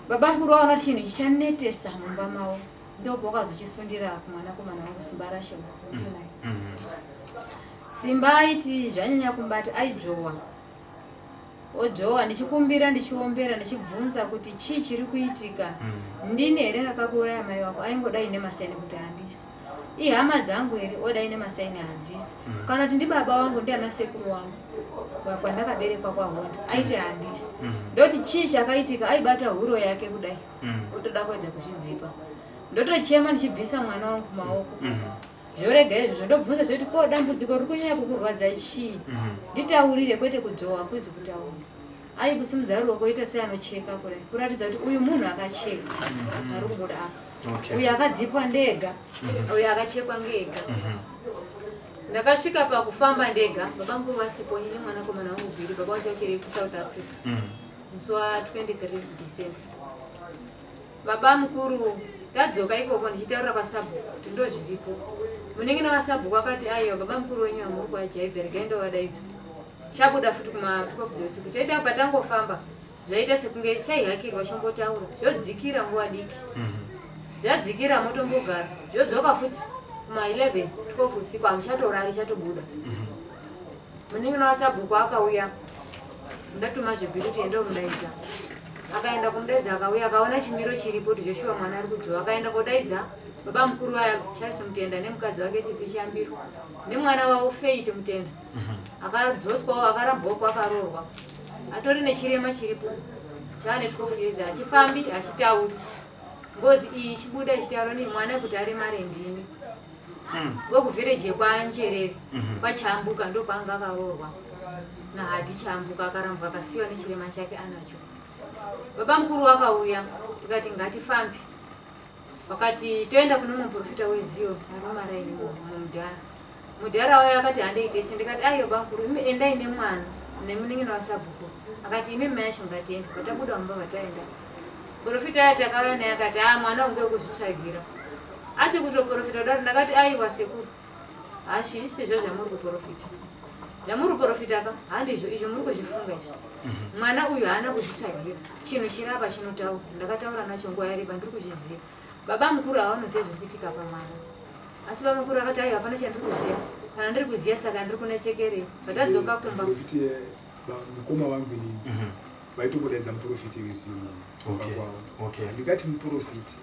C: baba mukuru vaona kuti chinhu ichi chanetesa mumba mavo, ndopawakazochisundira kumwanakomana wangu Simba Rashe naye. Simba aiti zvanyanya kumbati aidzvowa, odzvowa. Ndichikumbira, ndichiombera, ndichibvunza kuti chii chiri kuitika, ndini here rakakuuraya mai vako? Aingodai nemasaini kuti handisi. Ihama dzangu here? Odai nemasaini, hanzisi. Kana kuti ndibaba wangu, ndiana sekuru wangu kwandakaberekwa kwaHondo? Aiti handisi. Ndoti chii chakaitika? Aibata huro yake kudai, otoda kuedza kuzvidzipa. Ndotochema ndichibvisa mwana wangu maoko. Zvorega izvozvo, ndobvunza zvekuti ko dambudziko riri kunyanya kukurwadza chii? Nditaurire, kwete kudzowa, kuzi kutaura. Aikusumudza ruoko, oita seanocheka kudai, kuratidza kuti uyu munhu akacheka ari kubuda apa. Uyu akadzipwa ndega, uyu akachekwa ngega. Ndakasvika pakufamba ndega, baba mukuru vasipo, ini nemwanakomana wangu Bhiri. Baba vacho vachiri kuSouth Africa. Musi wa23 December baba mukuru tadzoka ikoko, ndichitaurira kwasabhuku kuti ndo zviripo. Munenge navasabhuku akati, "Aiwa, baba mukuru wenyu amuri kuvajaidza, regai ndovadaidza." Chabuda futi kuma12 dzeusiku. Chaita patangofamba, zvaita sekunge chaihakirwa, chombotaura, zvodzikira nguva diki. Zvadzikira, motombogara, zvodzoka futi kuma11 12 usiku, hamuchatorari, chatobuda. Munin'ina wasabhuku akauya, ndatuma zvebhiri kuti ende mudaidza. Akaenda kumudaidza, akauya, akaona chimiro chiripo kuti Joshua mwana ari kudzoka. Akaenda kodaidza baba mukuru aya, Charles Mutenda, nemukadzi wake Tsitsi Chambiro, nemwana wavo Faith Mutenda. Akadzoswawo, akarambwawo kwakaroorwa, atori nechirema chiripo chaane 12 years, achifambi, achitauri. Ngozi iyi ichibuda ichitaura nemwana kuti aremare ndini. Ngokuvhireji yekwaNjerere, kwaChambuka, ndopaanga akaroorwa naHadhi Chambuka. Akarambwa, akasiyiwa nechirema chake anacho. Baba mukuru akauya, tikati ngatifambe. Vakati toenda kune muprofita weziyo ari mumaraini mumudhara. Mudhara wayo akati handei tese. Ndikati aiwa bamukuru, imi endai nemwana nemunin'ina wasabhuku. Akati imi mai acho ngatiende. Vatabuda mumba, vataenda. Profita aya takauya naye akati, "A, mwana unge kuzvitsvagira." Achi kutoprofita kudaro, ndakati aiwa sekuru, hazvisizvo zvamuri kuprofita. Zvamuri kuprofita ka handizvo izvo muri kuzvifunga izvi. Mwana uyu haana kuzvitsvagira. Chinhu chirapa chinotaura, ndakataura nacho nguva yareba, ndiri kuzviziva. Baba mukuru havanoziva zviri kuitika pamwana. Asi baba mukuru akati aiwa, hapana chandiri kuziva. Kana ndiri kuziva, saka ndiri kunetsekerei? Vatadzoka kumba.
B: Muprofiti, mukoma wangu inini, vaitombodaidza muprofiti wezivo kwavo. Ndikati muprofiti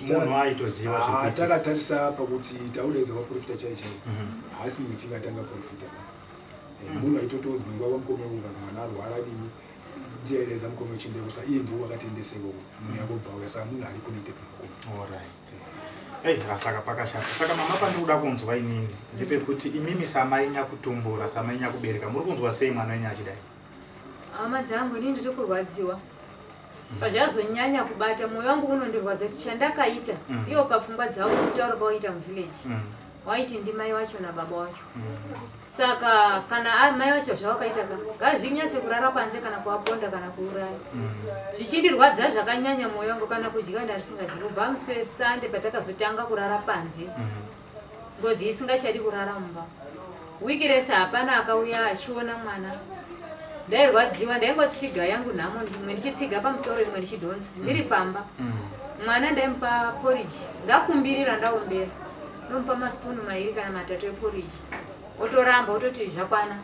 A: Munhu aitoziva
B: Ah,
A: zvekuitika.
B: Takatarisa pakuti taudaidza vaprofita chai chai, haasi munhu tingatanga profita. Munhu aitotonzi nguva vamukoma ukazi mwana arwara dini, ndiye aidaidza mukoma wechindeko. Sa iye ndiwo wakatendesa ikoko, munhu yakobva uya. Saka munhu ari connected namukoma.
A: Alright. Ei, saka pakashata. Saka mama, pandikuda kunzwa inini ndepekuti imimi samai nyakutumbura, samai nyakubereka, muri kunzwa sei mwana wenyu achidai?
C: Hama dzangu, inini ndiri kurwadziwa. Pazvazonyanya kubata mwoyo wangu, unondirwadza kuti chandakaita iwo papfungwa dzavo, kutaura kwawaita muvillage, waiti ndimai wacho nababa wacho. Saka kana mai vacho zvavakaita ka, ngazvinyatse kurara panze, kana kuvaponda, kana kuuraya. Zvichindirwadza zvakanyanya mwoyo wangu, kana kudya ndarisingadyi. Kubva musi weSande patakazotanga kurara panze, ngozi isingachadi kurara mumba, wiki rese hapana akauya achiona mwana. Ndairwadziwa, ndaingotsiga yangu nhamo, imwe ndichitsiga pamusoro, imwe ndichidhonza ndiri pamba. Mwana ndaimupa porridge, ndakumbirira, ndaombera, ndomupa masipunu 2 kana 3 eporridge, otoramba, ototi zvakwana,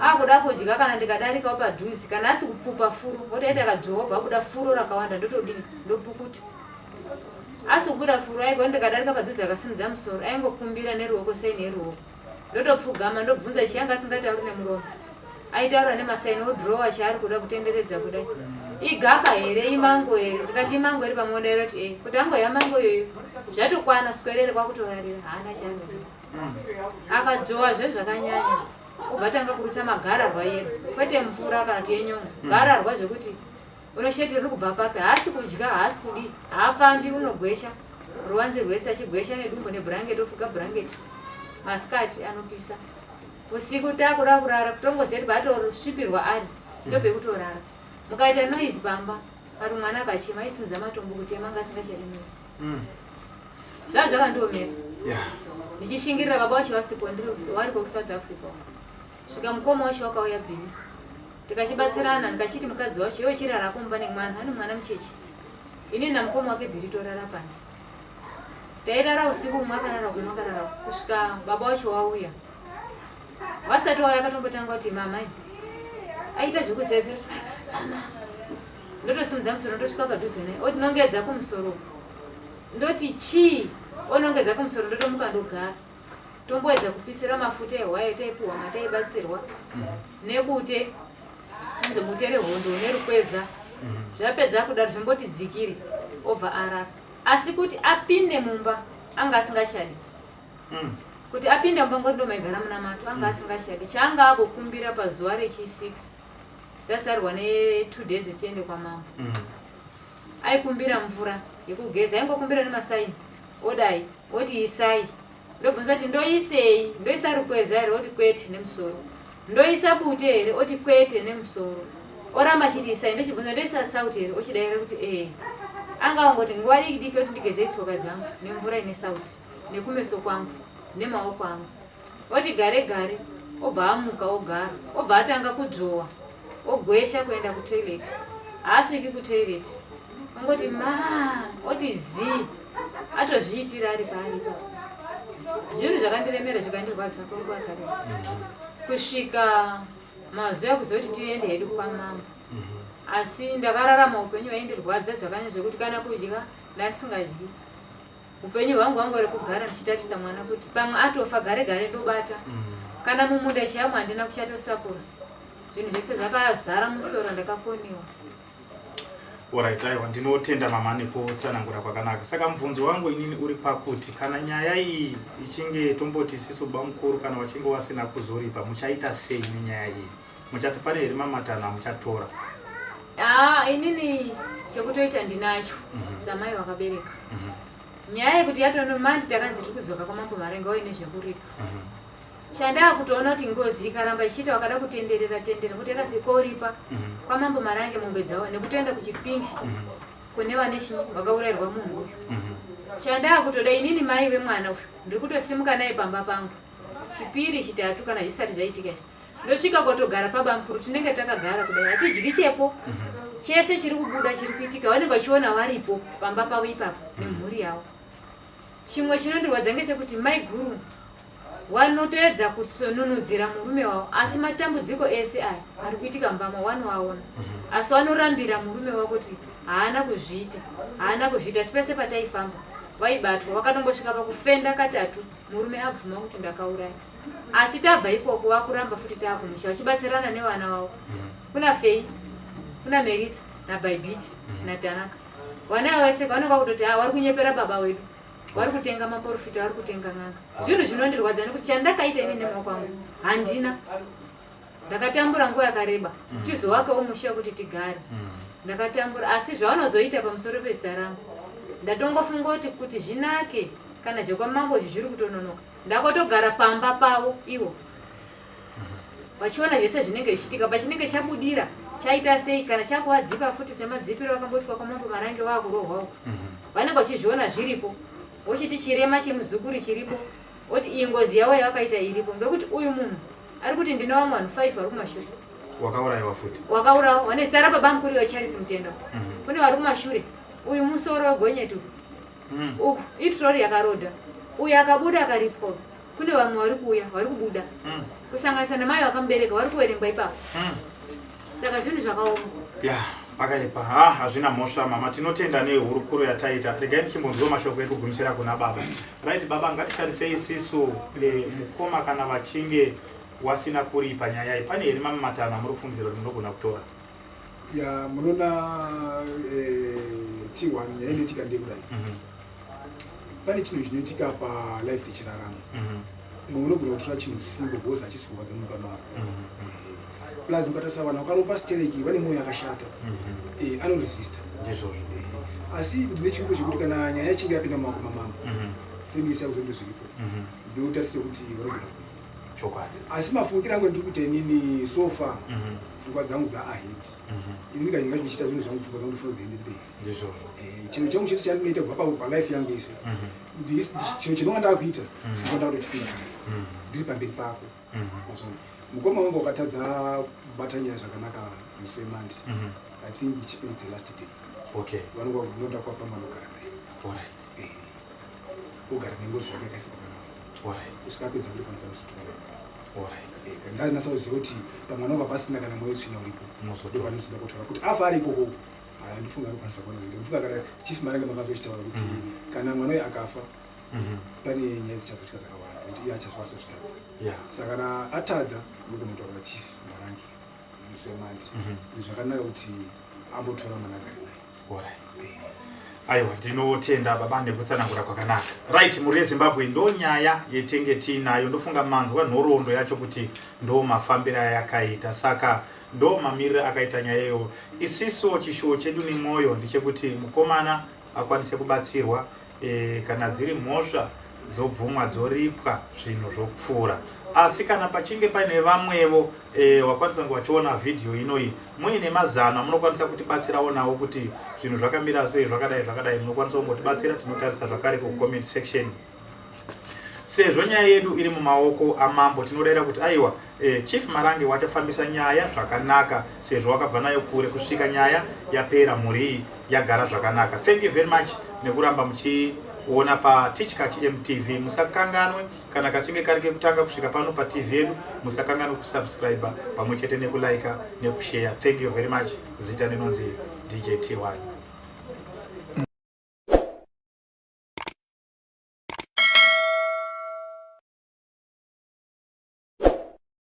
C: akuda kudya. Kana ndikadarikawo padhuze, kana asi kupupa furo, otoita kadzvowa, obva abuda furo rakawanda, ndotodini? Ndopukuta. Asi kubuda furo aigwa, ndikadarika padhuze akasimudza musoro, aingokumbira neruoko, saini yeruoko. Ndotopfugama, ndobvunza chiyanga. Asingatauri nemuromo, aitaura nemasaini, odhirowa chaari kuda kutenderedza kudai. Igaka here? Imango here? Ndikati imango iri pamuodaira kuti e kuti angoya mango iyoyo, zvatokwana, swerere kwakutorarira, haana chaanodya. Akadzowa zve zvakanyanya, obva tanga kurutsa magararwa yero, kwete mvura kana kuti yenyongo, gararwa zvekuti unosheti riri kubva papi. Haasi kudya, haasi kudii, haafambi, unogwesha ruwanze rwese, achigwesha nedumbu nebhurangeti, ofuga bhurangeti. Masikati anopisa, usiku takuda kurara, kutongoziva kuti paatosvipirwa ari ndopekutorara. Mukaita noise pamba, kati mwana akachema, aisimudza matombo kutema, anga asingachadi noise. Zvaa zvakandiomera ndichishingirira. Baba vacho vasipo, ndiri wariko kuSouth Africa uko. Svika mukoma wacho wakauya bhini, tikachibatsirana. Ndikachiti mukadzi wacho, iwe chirarako mumba nemwana, ane mwana mucheche. Inini namukoma wake bhiri torara panze. Tairara usiku, umwe akarara, kumwe akarara, kusvika baba wacho wauya. Vasati wauya, akatombotanga kuti mama, aita zvekuzezera kuti mama. Ndotosimudza musoro, ndosvika padhuze naye, oti nongedza kumusoro. Ndoti chii? Onongedza kumusoro, ndotomuka, ndogara, tomboedza kupisira mafuta ehwai taipuhwa mataibatsirwa nebute, inzi bute rehondo nerukweza. Zvapedza kudaro, zvomboti dzikire, obva arara. Asi kuti apinde mumba anga asingachadi. Kuti apinde mumba, ngoti ndomaigara munamato, anga asingachadi. Chaanga akukumbira pazuva rechi6, tasarwa ne2 days tiende kwamambo, aikumbira mvura yekugeza. Aingokumbira nemasaini, odai oti isai. Ndobvunza kuti ndoisei? Ndoisa rukweza here? Oti kwete nemusoro. Ndoisa bute here? Oti kwete nemusoro. Oramba achiti isai. Ndochibvunza ndoisa sauti here? Ochidaira kuti ee. Anga angoti nguva diki diki, oti ndigezei tsoka dzangu nemvura ine sauti, nekumeso kwangu nemaoko angu. Oti gare gare, obva amuka, ogara, obva atanga kudzvowa, ogwesha kuenda kutoilet. Haasviki kutoilet, ongoti ma, oti zii, atozviitira ari paari ipapo. Zvinhu zvakandiremera, zvikandirwadza kwenguva yakareba, kusvika mazuva ekuzoti tiende hedu kwamambo. Asi ndakararama upenyu hwaindirwadza zvakanyanya, zvekuti kana kudya ndandisingadyi. Upenyu hwangu hwangori kugara ndichitarisa mwana kuti pamwe atofa, gare gare ndobata. Kana mumunda chaimo handina kuchatosakura. Zvinhu zvese zvakazara musoro, ndakakoniwa.
A: Alright, aiwa, ndinotenda mama nekutsanangura kwakanaka. Saka mubvunzo wangu inini uri pakuti kana nyaya iyi ichinge, tomboti isisu bamukuru, kana vachinge wasina kuzoripa, muchaita sei nenyaya iyi? Muchati pane here mamatano amuchatora?
C: Aa, inini chekutoita ndinacho. Samai wakabereka, nyaya yekuti yatonomandi takanzi tiri kudzoka kwamambo Marenga waine zvekuripa. Chandaa kutoona kuti ngozi ikaramba ichiita wakada kutenderera tenderera, kuti yakanzi koripa kwamambo Marange mombe dzavo nekutoenda kuChipingi kune vane chinyi vakaurayirwa munhu uyu. Chandaa kutoda inini, mai vemwana uyu, ndiri kutosimuka naye pamba pangu Chipiri, Chitatu, kana zvisati zvaitika izvi, ndosvika kotogara pabamukuru. Tinenge takagara kudai, hatidyi chepo. Chese chiri kubuda, chiri kuitika, vanenge vachiona varipo pamba pavo ipapo nemhuri yavo. Chimwe chinondirwadza ngechekuti mai guru vanotoedza kununudzira murume wavo, asi matambudziko ese aya ari kuitika mumba mavo vanoaona, asi vanorambira murume wavo kuti haana kuzviita, haana kuzviita. Asi pese pataifamba Vaibatwa vakatombosvika pakufenda katatu, murume abvuma kuti ndakauraya. Asi tabva ikoko vakuramba futi taakumusha vachibatsirana nevana vavo. Kuna Fei, kuna Merisa, naBaibiti, naTanaka. Vana ava vese vanonga kutoti vari kunyepera baba wedu. Vari kutenga maprofita, vari kutenga n'anga. Zvinhu zvinondirwadza nekuti chandakaita ini nemaoko angu handina. Ndakatambura nguva yakareba tizovakawo musha kuti tigare. Ndakatambura, asi zvavanozoita pamusoro pezita rangu ndatongofunga kuti zvinake kana zvekwamambo izvi zviri kutononoka. Ndakotogara pamba pavo ivo vachiona zvese zvinenge zvichiitika, pachinenge chabudira chaita sei, kana chakuvadzipa futi semadzipiro vakambotwa kwamambo Marange vakurohwa uko. Vanenge vachizviona zviripo, vochiti chirema chemuzukuru chiripo, oti iyi ngozi yavo yavakaita iripo. Ngekuti uyu munhu ari kuti ndine vamwe vanhu 5 vari kumashure
A: wakaurayiwa futi,
C: wakaurawa vane zita rababa mukuru waCharles Mutendo. Kune vari kumashure, uyu musoro wegonyeti uku itrori yakarodha, uyu akabuda akaripwa. Kune vamwe vari kuuya vari kubuda, kusanganisa namai vakamubereka vari kuverengwa ipapo. Saka zvinhu zvakaoma.
A: Ya, pakaipa. Ha, hazvina mhosva mama, tinotenda nehurukuro yataita. Regai ndichimbonzwa mashoko ekugumisira kuna baba. Right baba, ngatitarisei isisu mukoma kana vachinge wasina kuripa nyaya iyi, pane here mamwe matanho amuri kufungidzira kuti munogona kutora?
B: Ya, munoona T1, nyaya inoitika ndekudai. Pane chinhu chinoitika palife tichirarama. Mumwe unogona kutora chinhu simple because hachisi kurwadza mumba mako. Plus mukatarisa vanhu vakaromba stereki vane mwoyo yakashata, anoresista.
A: Ndizvozvo.
B: Asi ndine chivimbo chekuti kana nyaya ichinge yapinda mumaoko mamambo, family yakuzondo zviripo, ndotarise kuti vanogona kuita.
A: Chokwadi.
B: Asi mafungiro angu ndiri kuti inini so far pfungwa dzangu dzaahead, inini kazhinji kacho ndichiita zvinhu zvangu, pfungwa dzangu ndifuna dziende mberi.
A: Ndizvozvo.
B: Chinhu changu chese chandinoita kubva palife yangu yese, chinhu chinonga ndakuita ndinonga ndakutochifunga kare ndiri pamberi pako. Mazvona, mukoma wangu wakatadza kubata nyaya zvakanaka musi weMonday. I think Chipiri, the last day. Vanonga ndinoda kuapa mwana ogara naye. Ogara nengozi yake yakaisa pamwana wangu kusvika apedza kuri pano panozotora mwana wangu. Ndanatsa kuziva kuti pamwana wangu hapasina kana mwoyo tsvina uripo.
A: Muzotora.
B: Ndopanozoda kutora kuti afa ari ikoko. Haya, ndifunga anokwanisa kuona. Ndifunga kana Chief Marange makazochitaura kuti kana mwana uyu akafa, pane nyaya dzichazoitika dzakawanda nekuti iye achazvikwanisa kuzvitadza. Saka kana atadza, unogona kutaura Chief Marange musi weMonday kuti zvakanaka kuti ambotora mwana agare naye.
A: Aiwa, ndinotenda baba nekutsanangura kwakanaka. Right, mhuri yeZimbabwe, ndo nyaya yetenge tiinayo. Ndofunga manzwa nhoroondo yacho kuti ndo mafambiro ayakaita, saka ndo mamiriro akaita nyaya iyoyo. Isiso chishuwo chedu nemwoyo ndechekuti mukomana akwanise kubatsirwa, kana dziri mhosva dzobvumwa, dzoripwa, zvinhu zvopfuura. Asi kana pachinge paine vamwevo wakwanisa kunge vachiona vhidhiyo inoyi muine mazano amunokwanisa kutibatsirawo nawo kuti zvinhu zvakamira sei, zvakadai zvakadai, munokwanisa kungotibatsira. Tinotarisa zvakare kucomment section. Sezvo nyaya yedu iri mumaoko amambo, tinodayira kuti aiwa, Chief Marange wachafambisa nyaya zvakanaka sezvo wakabva nayo kure kusvika nyaya yapera, mhuri iyi yagara zvakanaka. Thank you very much nekuramba muchiona paTichkach MTV. Musakanganwe, kana kachinge kari kekutanga kusvika pano paTV yedu, musakanganwe kusubscribe pamwe chete nekulike nekushare. Thank you very much. Zita ndinonzi DJ T1.